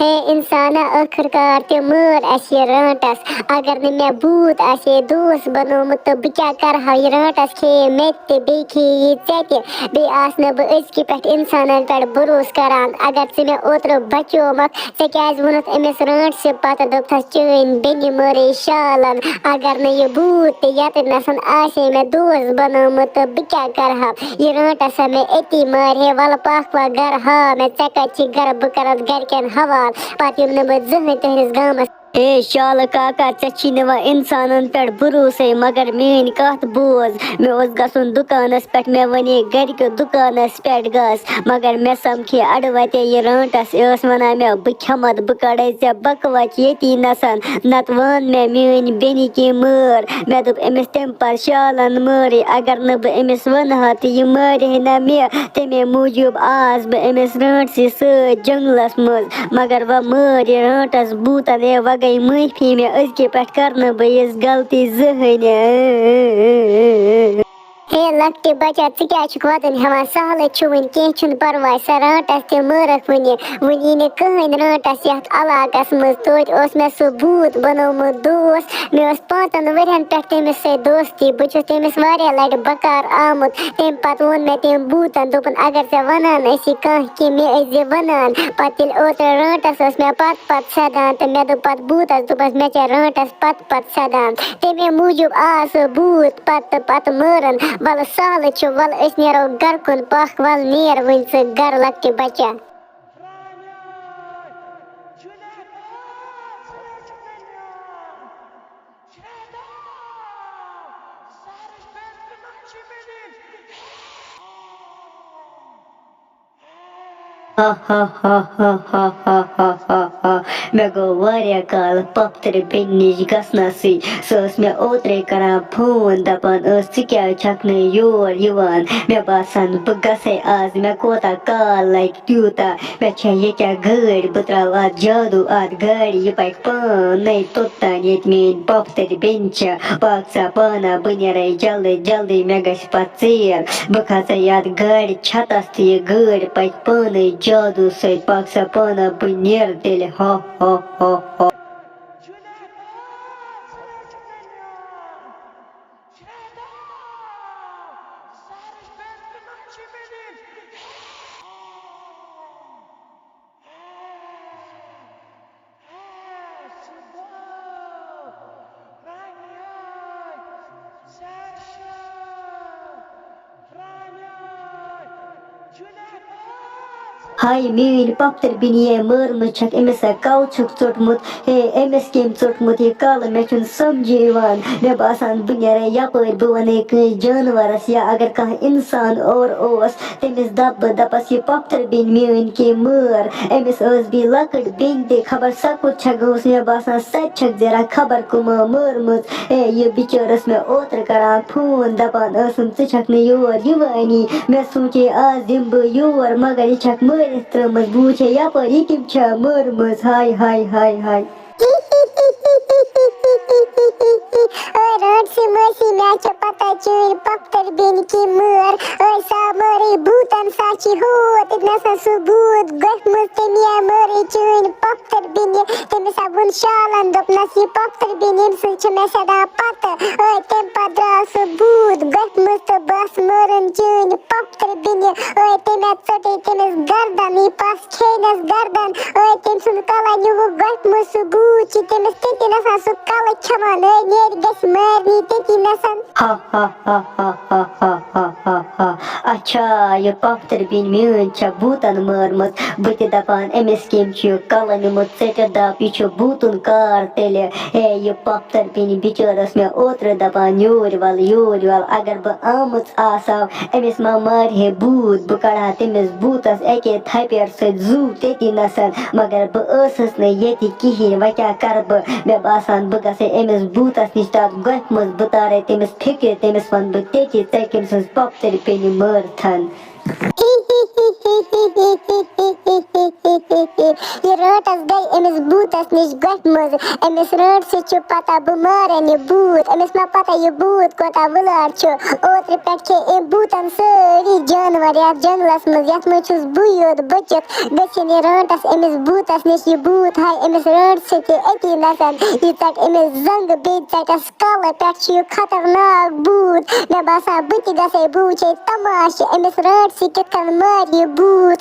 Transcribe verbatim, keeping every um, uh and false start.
ہے انسانا، ٲخٕر کار تہِ مٲر اَسہِ یہِ رٲنٛٹَس۔ اگر نہٕ مےٚ بھوٗت آسہِ ہے دوس بنومُت، تہٕ بہٕ کیٛاہ کرٕ ہا؟ یہِ رٲنٛٹَس کھیٚیہِ مےٚ تہِ، بیٚیہِ کھیٚیہِ یہِ ژےٚ تہِ۔ بیٚیہِ آسہٕ نہٕ بہٕ أزکہِ پٮ۪ٹھ انسانن پٮ۪ٹھ بھروسہٕ کران۔ اگر ژٕ مےٚ اوترٕ بچومکھ، ژےٚ کیٛازِ ووٚنُتھ أمِس رٲنٛٹسہِ پتہٕ؟ دوٚپتھس، "چٲنۍ بیٚنہِ مٲرے شالن۔ اگر نہٕ یہِ بھوٗت تہِ ییٚتہِ نَسَن آسہِ ہے مےٚ دوس بنومُت، تہٕ بہٕ کیٛاہ کرٕ ہا؟ یہِ رٲنٛٹَس ہا مےٚ أتی مارِ ہے۔ وَلہٕ پَکھ وۄنۍ گرٕ، ہاو مےٚ ژےٚ کَتہِ چھی گرٕ، بہٕ کَرَتھ گرِکٮ۪ن حوال، پَتہٕ یِمہٕ نہٕ بہٕ زٕہٕنۍ تُہٕنٛدِس گامَس۔" ہے شالہٕ کاکا، ژےٚ چھی نہٕ وۄنۍ اِنسانَن پٮ۪ٹھ بھروسَے، مگر میٛٲنۍ کَتھ بوز۔ مےٚ اوس گژھُن دُکانَس پٮ۪ٹھ، مےٚ وَنے گرِکیو دُکانَس پٮ۪ٹھ گژھ، مگر مےٚ سَمکھے اَڑٕ وَتے یہِ رٲنٛٹَس۔ یہِ ٲس وَنان مےٚ، "بہٕ کھٮ۪مَتھ، بہٕ کَڑَے ژےٚ بَکہٕ وَچہِ ییٚتی نَسَن، نَتہٕ وَن مےٚ میٛٲنۍ بیٚنہِ کینٛہہ مٲر۔" مےٚ دوٚپ أمِس تَمہِ پَتہٕ، "شالَن مٲرٕے، اگر نہٕ بہٕ أمِس وَنہٕ ہا تہٕ یہِ مارِ ہے نہ مےٚ۔" تَمے موٗجوٗب آس بہٕ أمِس رٲنٛٹسٕے سۭتۍ جنٛگلَس منٛز۔ مگر وۄنۍ مٲر یہِ رٲنٛٹَس بھوٗتَن، ہے وۄنۍ گٔے معٲفی مےٚ، أزکہِ پٮ۪ٹھ کَرٕ نہٕ بہٕ یِژھ غلطی زٕہٕنۍ۔ ہے لۄکٹہِ بچا، ژٕ کیٛازِ چھُکھ وَدُن ہٮ۪وان؟ سہلٕے چھُ وٕنہِ، کینٛہہ چھُنہٕ پرواے۔ سۄ رٲنٛٹَس تہِ مٲرٕکھ وٕنہِ۔ وٕنہِ یی نہٕ کٕہٕنۍ رٲنٛٹَس یَتھ علاقَس منٛز۔ توتہِ اوس مےٚ سُہ بھوٗت بنومُت دوس۔ مےٚ ٲس پانٛژَن ؤرۍیَن پٮ۪ٹھ تٔمِس سۭتۍ دوستی۔ بہٕ چھُس تٔمِس واریاہ لَٹہِ بکار آمُت۔ تَمہِ پَتہٕ ووٚن مےٚ تٔمۍ بھوٗتَن، دوٚپُن، "اگر ژےٚ وَنان ٲسی کانٛہہ کینٛہہ، مےٚ ٲسۍ زِ وَنان۔" پَتہٕ ییٚلہِ اوترٕ رٲنٛٹَس ٲس مےٚ پَتہٕ پَتہٕ سَدان، تہٕ مےٚ دوٚپ پَتہٕ بھوٗتَس، دوٚپمَس، "مےٚ چھےٚ رٲنٛٹَس پَتہٕ پَتہٕ سَدان۔" تَمے موٗجوٗب آو سُہ بھوٗت پَتہٕ پَتہٕ مٲرَن۔ وَلہٕ سہلٕے چھُ، وَلہٕ أسۍ نیرو گَرٕ کُن۔ پَکھ وَلہٕ نیر وٕنۍ ژٕ گَرٕ، لۄکٹہِ بَچا۔ ہا ہا ہا ہا۔ مےٚ گوٚو واریاہ کال پۄپھتٕرِ بیٚنہِ نِش گژھنَسٕے۔ سۄ ٲس مےٚ اوترَے کران فون، دَپان ٲس، "ژٕ کیٛازِ چھَکھ نہٕ یور یِوان؟" مےٚ باسان، بہٕ گژھَے آز، مےٚ کوتاہ کال لَگہِ تیوٗتاہ۔ مےٚ چھےٚ ییٚکیٛاہ گٲڑۍ، بہٕ ترٛاوٕ اَتھ جادوٗ، اَتھ گاڑِ، یہِ پَکہِ پانَے توٚتام، ییٚتہِ میٛٲنۍ پۄپھتٕرِ بیٚنہِ چھےٚ۔ پَکھ سا پانہ، بہٕ نیرَے جلدی جلدی، مےٚ گژھِ پَتہٕ ژیر۔ بہٕ کھسَے یَتھ گاڑِ چھَتَس تہٕ یہِ گٲڑۍ پَکہِ پانَے جادوٗ سۭتۍ۔ پَکھ سا پانہ، بہٕ نیرٕ تیٚلہِ۔ ہا ہا ہا ہا۔ ہاے میٛٲنۍ پۄپھتٕر بیٚنہِ، یے مٲرمٕژ چھَکھ، أمِس ہا کَو چھُکھ ژوٚٹمُت۔ ہے، أمِس کٔمۍ ژوٚٹمُت یہِ کَلہٕ؟ مےٚ چھُنہٕ سَمجھی یِوان۔ مےٚ باسان، بہٕ نیرَے یَپٲرۍ، بہٕ وَنَے کٲنٛسہِ جانوَرَس، یا اگر کانٛہہ اِنسان اورٕ اوس، تٔمِس دَپہٕ بہٕ، دَپَس، "یہِ پۄپھتٕر بیٚنہِ میٛٲنۍ کٔمۍ مٲر؟" أمِس ٲس بیٚیہِ لۄکٕٹ بیٚنہِ تہِ، خبر سۄ کوٚت چھےٚ گٔمٕژ۔ مےٚ باسان، سۄ تہِ چھَکھ زِرا خبر کٕمو مٲرمٕژ۔ ہے، یہِ بِچٲر ٲس مےٚ اوترٕ کران فون، دَپان ٲسٕم، "ژٕ چھَکھ نہٕ یور یِوٲنی۔" مےٚ سوٗنٛچے، آز یِمہٕ بہٕ یور، مگر یہِ چھَکھ مٲرِتھ ترٛٲومٕژ۔ بہٕ وٕچھے یَپٲرۍ، یہِ کٔمۍ چھےٚ مٲرمٕژ۔ ہاے، ہاے، ہاے، ہاے۔ اے رٲنٛٹسٕے مٲسی، مےٚ چھےٚ پَتہ چٲنۍ پۄپھتٕر بیٚنہِ کٔمۍ مٲر۔ اے سۄ مٲرٕے بھوٗتَن، سۄ چھِ ہوت۔ أتۍ نَسَن سُہ بھوٗت گۄپھِ منٛز، تٔمۍ یا مٲرٕے چٲنۍ پۄپھتٕر بیٚنہِ۔ تٔمِس ہا ووٚن شالَن، دوٚپنَس، "یہِ پۄپھتٕر بیٚنہِ، ییٚمہِ سۭتۍ چھِ مےٚ سٮ۪دھان پَتہٕ۔" اے تَمہِ پَتہٕ درٛاو سُہ بھوٗت گۄپھِ منٛز تہٕ بَس مٲرٕن چٲنۍ پۄپھتٕر بیٚنہِ۔ اے تٔمۍ ہا ژٔٹٕے تٔمِس گردَن، یہِ پَس کھیٚنَس گردَن۔ اے تٔمۍ سُنٛد کَلَے نیوٗوُکھ گۄپھِ منٛز سُہ بھوٗت، چھِ تٔمِس تٔتی نَسَن سُہ کَلہٕ کھٮ۪وان۔ اے نیرِ گژھِ مارنہِ تٔتی نَسَن۔ ہا ہا ہا ہا ہا ہا ہا ہا ہا۔ اچھا، یہِ پۄپھتٕر بیٚنہِ میٛٲنۍ چھےٚ بھوٗتَن مٲرمٕژ۔ بہٕ تہِ دَپان، أمِس کٔمۍ چھُ یہِ کَلہٕ نیوٗمُت ژٔٹِتھ؟ دَپ، یہِ چھُ بھوٗتُن کار تیٚلہِ۔ ہے، یہِ پۄپھتٕر بیٚنہِ بِچٲر ٲس مےٚ اوترٕ دَپان، "یوٗرۍ وَل، یوٗرۍ وَل، اگر بہٕ آمٕژ آسہٕ ہا، أمِس ما مارِ ہے بھوٗت؟" بہٕ کَڑٕ ہا تٔمِس بھوٗتَس اَکے تھپٮ۪ر سۭتۍ زُو تٔتی نَسَن، مگر بہٕ ٲسٕس نہٕ ییٚتہِ کِہیٖنۍ۔ وۄنۍ کیٛاہ کَرٕ بہٕ؟ مےٚ باسان، بہٕ گژھٕ أمِس بھوٗتَس نِش تَتھ گۄپھِ منٛز، بہٕ تارَے تٔمِس فِکرِ، تٔمِس وَنہٕ بہٕ تٔتی، ژےٚ کٔمۍ سٕنٛز پۄپھتٕر بیٚنہِ مٲرتھَن۔ یہِ رٲنٹس گٔے أمِس بوٗتس نِش گۄپھِ منٛز۔ أمِس رٲنٹسہِ چھُ پتہ بہٕ مارن یہِ بوٗت۔ أمِس ما پتہ یہِ بوٗت کوٗتاہ وٕلار چھُ۔ اوترٕ پٮ۪ٹھ کھے أمۍ بوٗتن سٲری جانور یتھ جنگلس منٛز، یتھ منٛز چھُس بٕے یوت بٔچِتھ۔ گٔژھِن یہِ رٲنٹس أمِس بوٗتس نِش۔ یہِ بوٗت ہاے أمِس رٲنٹسہِ تہِ أتی نسن۔ یہِ ژٹہِ أمِس زنٛگہٕ، بیٚیہِ ژٹٮ۪س کلہٕ۔ پٮ۪ٹھ چھُ یہِ خطرناک بوٗت۔ مےٚ باسان بہٕ تہِ گژھے، بہٕ وٕچھے تماشہٕ أمِس رٲنٹسہِ کِتھ کٔنۍ مارِ یہِ بوٗت۔